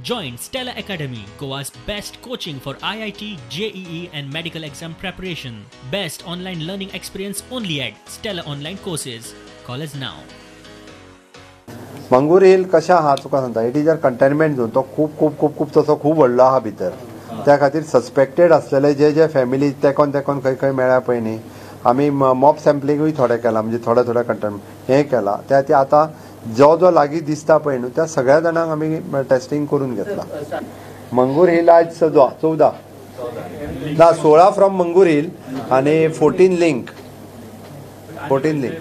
Join Stella Academy, Goa's best coaching for IIT, JEE and medical exam preparation. Best online learning experience only at Stella Online Courses. Call us now. Mangor Hill कशें आहा तुका सांगता, it is a containment zone. तो खूब खूब खूब खूब तसो खूब व्हडलो आहा भितर. त्या खातीर सस्पेक्टेड आसलेले जे जे फॅमिली तेकोन तेकोन खंय खंय मेळ्ळ्या पळय न्ही, आमी मॉप सॅम्पलिंगूय थोडें केलां, म्हणजे थोडे थोडे कंटेनमेंट हें केलां. त्या खातीर आतां जो जो लागीं दिसता पळय न्हू त्या सगळ्या जाणांक आमी टेस्टिंग करून घेतलां. मंगूर हिल आज 14 ना 16 फ्रॉम मंगूर हिल आनी 14 लिंक, 14 लिंक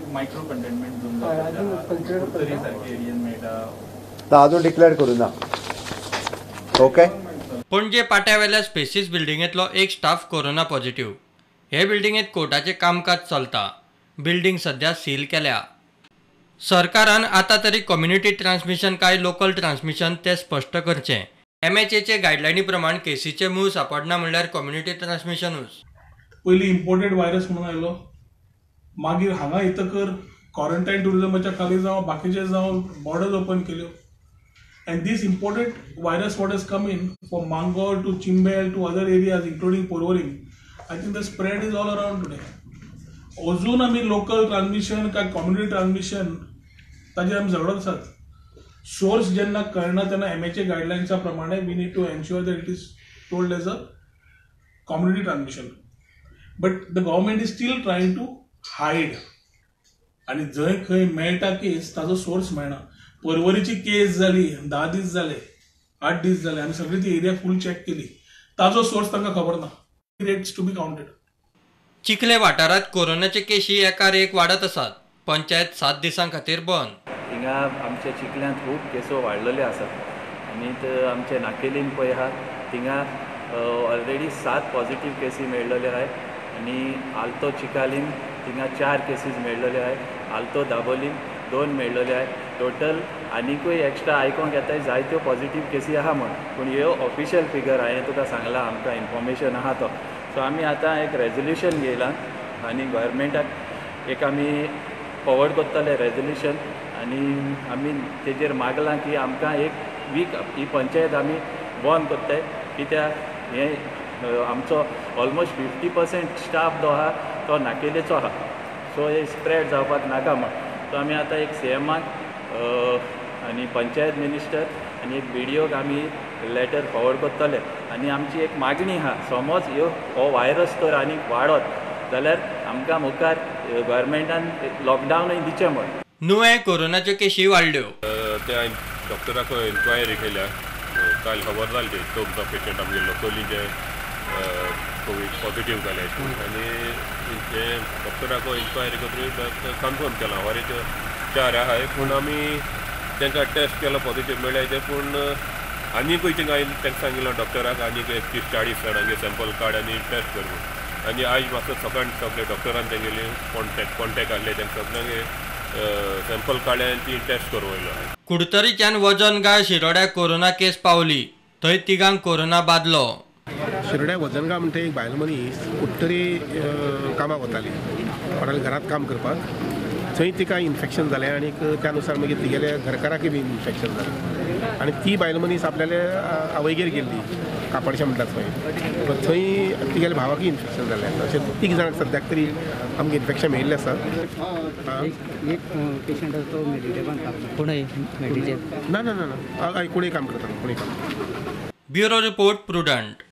ना अजून डिक्लेअर करूं ना. ओके. पणजे पाट्यावेल्या स्पेसीस बिल्डिंगेंतलो एक स्टाफ कोरोना पॉझिटिव्ह. हे बिल्डिंगेंत कोर्टाचें कामकाज चलता. बिल्डिंग सध्या सील केल्या. सरकारान आतां तरी कम्युनिटी ट्रान्समिशन काय लोकल ट्रान्समिशन तें स्पश्ट करचें. एमएचएचे गायडलायनी प्रमाण केसीचें मूळ सांपडना म्हणल्यार कम्युनिटी ट्रान्समिशनूच. पयलीं इम्पोर्टेड व्हायरस म्हणून आयलो, मागीर हांगा येतकर क्वॉरंटायन टुरिजमाच्या खाली जावं बाकीचे जावं बॉर्डर्स ओपन केल्यो. And this imported virus what has come in from Mangol to Chimbel to other areas including Porvorim, I think the spread is all around today. अजून आमी लोकल ट्रान्समिशन काय कम्युनिटी ट्रान्समिशन ताजेर आमी झगडत आसात. Source जेन्ना कळना तेन्ना एमएचए गायडलायन्सा प्रमाणे we need to ensure that it is told as a community transmission, but the government is still trying to hide. आनी जंय खंय मेळटा केस ताजो सोर्स मेळना. पर्वरीची केस जाली 10 दीस जाले, 8 दीस जाले, आमी सगळी ती एरिया फूल चॅक केली, ताजो सोर्स तांकां खबर ना. Rates to be counted. Chikhale वाठारांत कोरोनाचे केशी एकार एक वाडत आसात. पंचायत 7 दिसां खातीर बंद. हिंगा आमच्या चिखल्यांत खूब केसो वाडलेले आसात आनी आमच्या नाकेलीन पळय आहा थिंगा ऑलरेडी 7 पॉझिटीव केसी मेळ्ळेले आहाय आनी आल्तो चिकालीन थिंगा 4 केसीस मेळ्ळेले आहाय, आल्तो दाबोलीन 2 मेळ्ळेले आहाय. टोटल आनिकूय एक्स्ट्रा आयकोंक येताय जायत्यो पॉझिटीव केसी आहा म्हूण, पूण ह्यो ऑफिशियल फिगर हांवें तुका सांगलां, आमकां इन्फॉर्मेशन आहा तो. सो आमी आतां एक रेजोल्युशन घेयलां आनी गव्हर्मेंटाक एक आमी फॉवर्ड करतले रेजोल्युशन आनी आमी तेजेर मागलां की आमकां एक वीक ही पंचायत आमी बंद करताय, कित्याक हें आमचो ऑलमोस्ट 50% स्टाफ जो आहा तो नाकेलेचो आहा. सो हे स्प्रेड जावपाक नाका म्हूण. सो आमी आतां एक सीएमाक आनी पंचायत मिनिस्टर आनी एक बीडीओक आमी लेटर फॉवर्ड करतले आनी आमची एक मागणी आहा, समज ह्यो हो व्हायरस तर आनीक वाडत जाल्यार आमकां मुखार गव्हर्मेंटान लॉकडावनूय दिचें म्हूण. नुवें कोरोनाच्यो केशी वाडल्यो. ते हांवें डॉक्टराक इन्क्वायरी केल्या, काल खबर जाली ती 14 पेशंट आमगे लोकली जे कोवीड पॉझिटीव जाले आनी ते डॉक्टराक इन्क्वायरी करतकीर कन्फर्म केलां वरें 4 आहाय, पूण आमी तांकां टेस्ट केलो पॉझिटीव मेळ्ळ्या ते, पूण आनीकूय तांकां तांकां सांगिल्लो डॉक्टराक आनीक 30-40 जाणांगे सॅम्पल काड आनी टेस्ट कर म्हूण. आनी आयज म्हाका सकाळ सगळे डॉक्टरान तेंगेले कॉन्टेक्ट आहले तांकां सगळ्यांगे सॅम्पल काडले आनी ती टेस्ट करूं वयलो. कुडतरीच्यान वजनगाळ शिरोड्या कोरोना केस पावली, थंय तिगांक कोरोना बादलो. शिरोड्या वजनगाळ म्हणटा एक बायल मनीस कुडतरी कामाक वताली, कोणाल्या घरांत काम करपाक, थंय तिका इन्फेक्शन जालें आनी त्या नुसार मागीर तिगेल्या घरकाराकय बी इन्फेक्शन जालें आनी ती बायल मनीस आपल्याले आवयगेर गेल्ली कापडशें म्हणटात थंय, थंय तिगेल्या भावाकय इन्फेक्शन जालें. अशें 3 जाणांक सद्याक तरी आमकां इन्फेक्शन मेळिल्लें आसा. एक पेशंट तो मेडिटेबान काम ना ना ना ना कोणूय काम करता, कोणूय काम. Bureau report, Prudent.